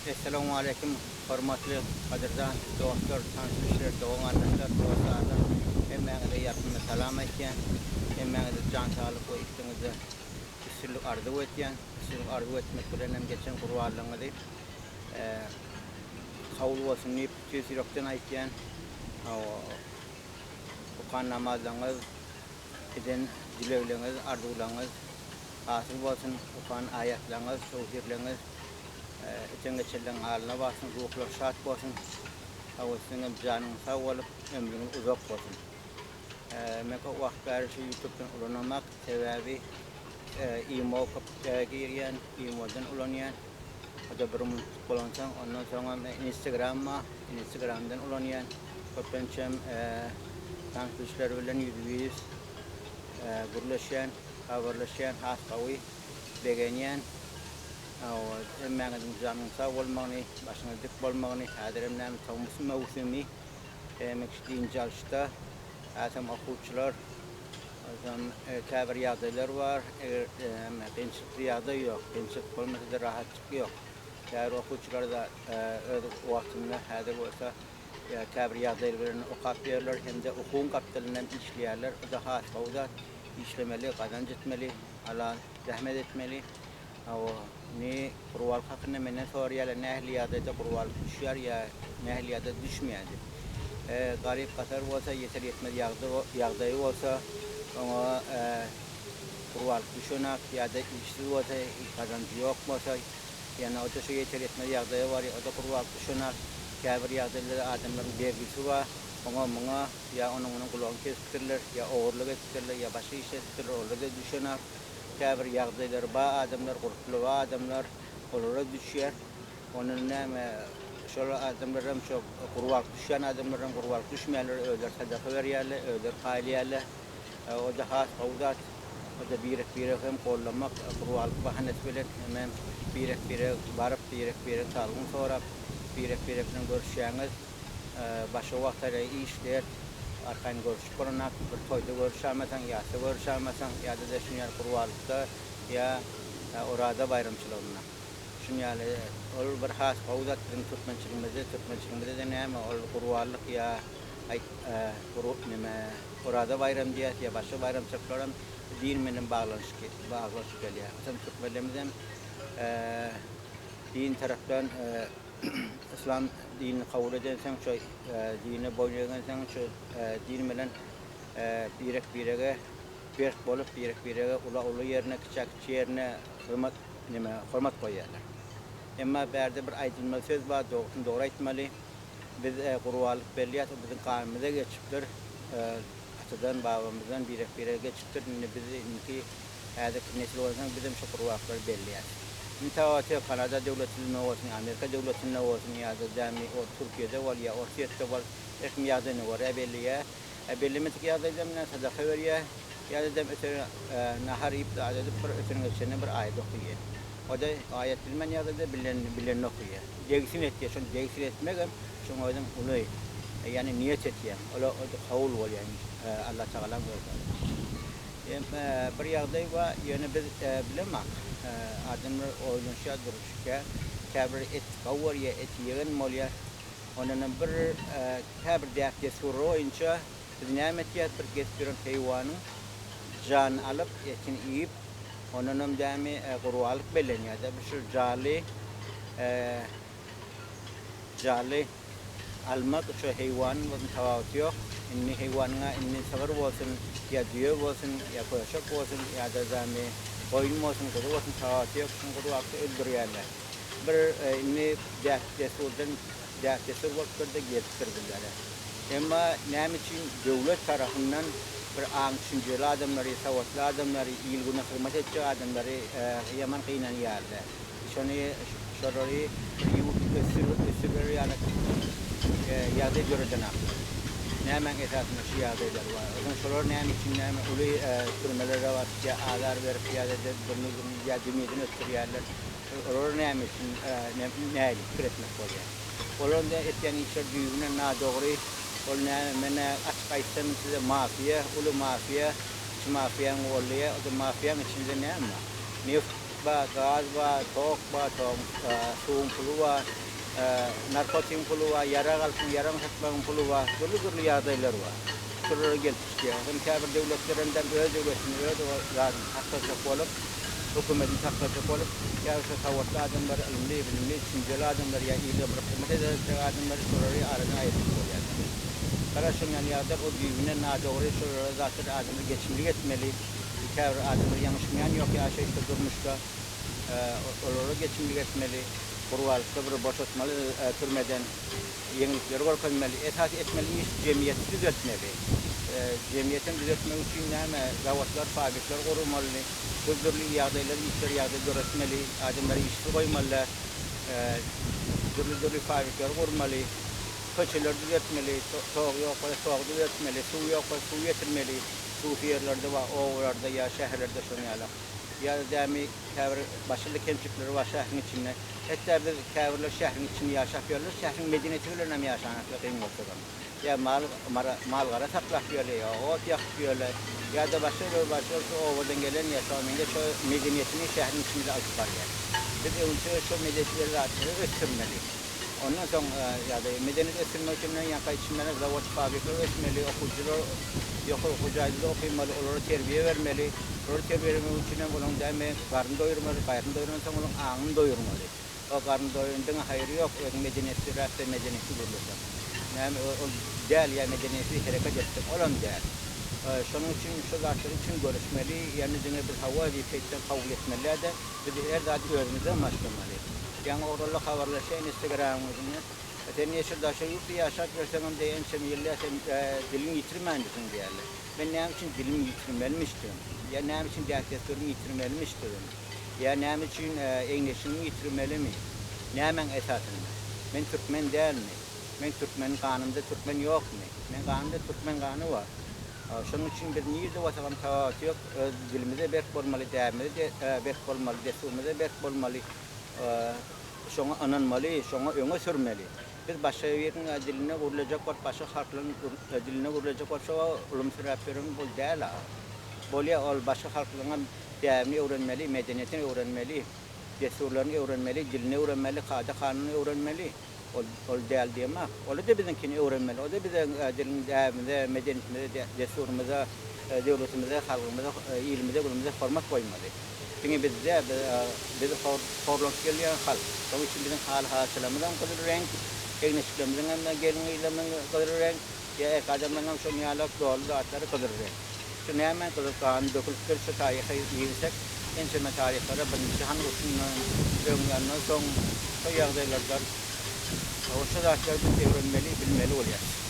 Essalamualeýkum hormatly gadyrdan dostlar, tanyş-bilişler, dogan-garyndaşlar, hossarlar. Hemmäňize ýakymly salam aýtýan. Hemmäňize jan saglyk we işiňizde üstünlik arzuw etýän. Üstünlik arzuw etmek bilen hem geçen gurbanlygyňyzy kabul bolsun diýip tüýs ýürekden aýtýan. Okan namazlaryňyz, eden dilegleriňiz, arzuwlaryňyz hasyl bolsun. Okan aýatlaryňyz, towhirleriňiz öten-geçenleriň alyna barsyn, ruhlary şat bolsun. Hawa, siziňem janyňyz sag bolup, ömrüňiz uzak bolsun. Men köp wagt bäri şu ýutubdan ulanamak, sebäbi imo köp girýän, imodan ulanýan. O-da bir minutlyk bolansoň, ondan soňam instagram bar, instagramdan ulanýan. Köplençem tanyş-bilişler bilen ýüzbe-ýüz gürleşýän, habarlaşýan, has gowy begenýän. Hawa, hemmäňiziň janyň sag bolmagyny, başyňyz dik bolmagyny, häzirem näme tomus möwsümi, hemme kişi dynç alyşda, hasam okuwçylar, onsoň käbir ýagdaýlar bar, eger näme kynçylykly ýagdaý ýok, kynçylyk bolmasa-da rahatçyk ýok. Käbir okuwçylar-da öz wagtynda häzir bolsa käbir ýagdaýlar bilen okap ýörler hem-de okuwyň gapdalyndan işleýärler, o-da has gowy zat, işlemeli, gazanç etmeli, halal zähmet etmeli. Hawa, indi gurbalyk hakynda menden soraýarlar, nähili ýagdaýda gurbalyk düşýär ýa nähili ýagdaýda düşmeýär diýip. Garyp-gasar bolsa, ýeter-ýetmez ýagdaýy bolsa, oňa gurbalyk düşenak ýa-da işsiz bolsa, gazanjy ýok bolsa, ýöne o-da şu ýeter-ýetmez ýagdaýa barýar, o-da gurbalyk düşenak. Käbir ýagdaýlarda adamlaryň bergisi bar, oňa muňa ýa onuň-munuň gulagyny kesipdirler, ýa ogurlyk edipdirler, ýa başga iş edipdirler, olara-da düşenak. Käbir ýagdaýlary ba adamlar, gurply ba adamlar olara düşýär. Ondan näme şol adamlaram şo gurbalyk düşýän adamlaram gurbalyk düşmeýänler özleri sadaka berýärler, özleri paýlaýarlar. O-da has gowy zat. O-da birek-biregi hem gollamak, gurbalyk bahanasy bilen hemem birek-birege baryp, birek-biregiň saglygyny sorap, birek-birek bilen görüşýäňiz. Başga wagtlara iş, dert, arkaýyn görüşip bolanak, bir toýda görüşäýmeseň, ýasda görüşäýmeseň, ýa-da-da şuny ýaly gurbanlykda ýa Oraza baýramçylygynda. Şuny ýaly, ol bir has gowy zat biziň türkmençiligimizde, türkmençiligimizde-de näme ol gurbanlyk ýa aýt neme Oraza baýramy diýýäs ýa başga baýramçylyklaram din bilen baglanyşyk baglanyşyp gelýär. Onsoň türkmenlerimizem din tarapdan Yslam dinini kabul edensoň, şo dine boýun egensoň, şo din bilen birek-birege berk bolup, birek-birege ula uly ýerine, kiçä kiçi ýerine hyzmat neme, hormat goýýarlar. Emma bärde bir aýdylmaly söz bar, dogrusyny dogry aýtmaly. Biz gurbanlyk berýäs, o biziň ganymyza geçipdir. Atadan, babamyzdan birek-birege geçipdir. Indi biz indiki Häzirki nesil bolsaň bizem şu gurbaklary belleýäs. Indi tapawuty ýok Kanada döwletinde bolsun, Amerika döwletinde bolsun ýa-da dämi o Türkiýede bol ýa Orsýetde bol her kim ýagdaýyna görä belleýär. Ä bellemedik ýagdaýda menä sadaka berýär ýa-da dem öte nahar iýip zat edip bir öten geçende bir aýat okaýar. O-da aýat bilmän ýagdaýda bilenini bilenini okaýar. Degsin etýär şony degsin etmegem şoň özem uly ýagny niýet etýäň ola o-da kabul bolýar Allatagalaň özi. Bir ýagdaý bar, ýöne biz bilemak, adamlar oýlanşýar, duruşýar, käbiri et gowy görýär, et ýegen bolýar. Ondanam bir käbir däp-dessurlar boýunça biz näme etýäris, bir gezip ýören heýwanyň janyny alyp, etini iýip, ondanam dämi gurbanlyk bellenýär-de. Bu şu jaly Jaly almak şo heýwanyň bolsun tapawuty ýok. Indi heýwanyňa indi sygyr bolsun ýa düýe bolsun ýa köşek bolsun ýa-da damy goýun bolsun guzy bolsun tapawuty ýok şuny gurlapda öldürýärler. Bir indi däp dessurdan däp dessur bolupdyrda gelipdir bizlere. Emma näme üçin döwlet tarapyndan bir aň düşünjeli adamlary sowatly adamlary il güne hyzmat etjek adamlary ýaman gynanýarlar. Şony şolary bir ýurt ösdür ösdürer ýaly ýagdaý döredenaklar. Nämäň esasynda şu ýagdaýlar bar? Onsoň şolar näme üçin näme uly türmelere basyp ýa azar berip ýa-da burny ýa dünýeden ötürýärler. Olar näme üçin nähili pikir etmek bolýar? Olaryň da etýän işleri düýbünden nadogry. Ol näme men açyk aýtsam size mafiýa, uly mafiýa, kiçi mafiýaň bolýar. O-da mafiýaň içinde näme bar? Neft. bar, gaz bar, tok bar, toguň, suwuň puly bar, narkotigiň puly bar, ýarag alypsyň, ýaragyňy satmagyň puly bar. Dürli-dürli ýagdaýlar bar. Şolara gelip çykýar. Hem käbir döwletler hem öz döwletini, öz zadyny saklajak bolup, hökümetini saklajak bolup, käbir şo sowatly adamlary, ylymly, bilimli, düşünjeli adamlary ýa ile bir hyzmat edäýjek adamlary şolary aradan aýyrjak bolýarlar. Garaşylmaýan ýagdaý o düýbünden nadogry, şolara zatlar adamlar geçimlik etmeli. Käbir adamlar ýalňyşmaýan ýok ýaşaýyşda, durmuşda. Olara geçimlik etmeli. Gurbalykda bir boşatmaly türmeden. Ýeňillikleri görkezmeli. Esasy etmeli iş jemgyýeti düzeltmeli. Jemgyýetem düzeltmek üçin näme, zawodlar, fabrikler gurulmaly. Dürli-dürli ýagdaýlar, işler, ýagdaý döretmeli. Adamlary işsiz goýmaly däl. Dürli-dürli fabrikler gurmaly. Köçeleri düzeltmeli. Tok ýok bolsa togy düzeltmeli. Suw ýok bolsa suw ýetirmeli. Suwsuz ýerlerde bar, obalarda ýa şäherlerde şonuň ýaly. Ýa-da dämi käbir başga-da kemçilikleri bar şäheriň içinde. Hatda biz käbirler şäheriň içinde ýaşap ýörler, şäheriň medeniýeti bilen hem ýaşanaklar kyn bolsadam. Ýa mal, mal-gara saklap ýörler, ýa ot ýakyp ýörler, ýa-da başga bir başga şu obadan gelen ýa şoňa meňzeş şo medeniýetini şäheriň içinde alyp barýar. Biz öňçe şo medeniýetleri zatlary ösdürmeli. Ondan soň ýa-da medeniýeti ösdürmek üçin bilen ýaňky aýdyşym ýaly zawod, fabrikler ösmeli, okuwçylar ýokary okuw jaýynda okymaly, olara terbiýe bermeli. Olary terbiýelemek üçin hem olaryň däme garnyny doýurmaly, garnyny doýransoň olaryň aňyny doýurmaly. O garny doýan diňe haýry ýok, özüň medeniýetsiz räpde medeniýetli gürleseň. Näme ol däl ýa medeniýetsiz hereket etseň, olam däl. Şonuň üçin şu zatlar üçin göreşmeli, ýöne diňe biz hawa diýip şeýtseň kabul etmeli däl-de, biz her zady özümizden başlamaly. Ýaňy oglanla habarlaşýan instagramyň üstünde. Sen niýe şu daşary ýurtda ýaşap ýörseňem diýýär, ençeme ýyl sen diliňi ýitirmändirsiň diýýärler. Men näme üçin dilimi ýitirmelimişdim? Ýa näme üçin däp-dessurymy ýitirmelimişdigim? Ýa näme üçin egin-eşigimi ýitirmelimi? Nämäň esasynda? Men türkmen dälmi? Men türkmeniň ganymda türkmen ýokmy? Meň ganymda türkmen gany bar. Şonuň üçin biz nirde bolsagam tapawuty ýok, öz dilimize berk bolmaly, däbimize berk bolmaly, dessurymyza berk bolmaly, şoňa ynanmaly, şoňa öňe sürmeli. Biz başga biriniň dilinde gürlejek bolup, başga halklaryň dilinde gürlejek bolup, şo ulumsyrak ýören bol däl-a. Bolýa, ol başga halklaryňam däbini öwrenmeli, medeniýetini öwrenmeli, dessurlaryny öwrenmeli, dilini öwrenmeli, kada-kanunyny öwrenmeli. Ol, ol däl diýemok. Ol-da biziňkini öwrenmeli. O-da biziň diliň däbimize, medeniýetimize, dessurymyza, döwletimize, halkymyza, ilimize, günümize hormat goýmaly. Diňe biz däl, biz horlanyp gelýän halk. Şonuň üçin biziň haly-halyçalarymyzam gyzyl reňk, egin-eşiklerimiziň hem gelin-gyzlarymyzyň gyzyl reňk, ýa erkek adamlaryň hem şonuň ýaly doly zatlary gyzyl reňk. Şu näme gyzyl gan dökülipdir, şu taryha girsek, ençeme taryhlara birinji han urşundan öň, ondan soň şo ýagdaýlardan şu zatlary biz öwrenmeli, bilmeli bolýarys.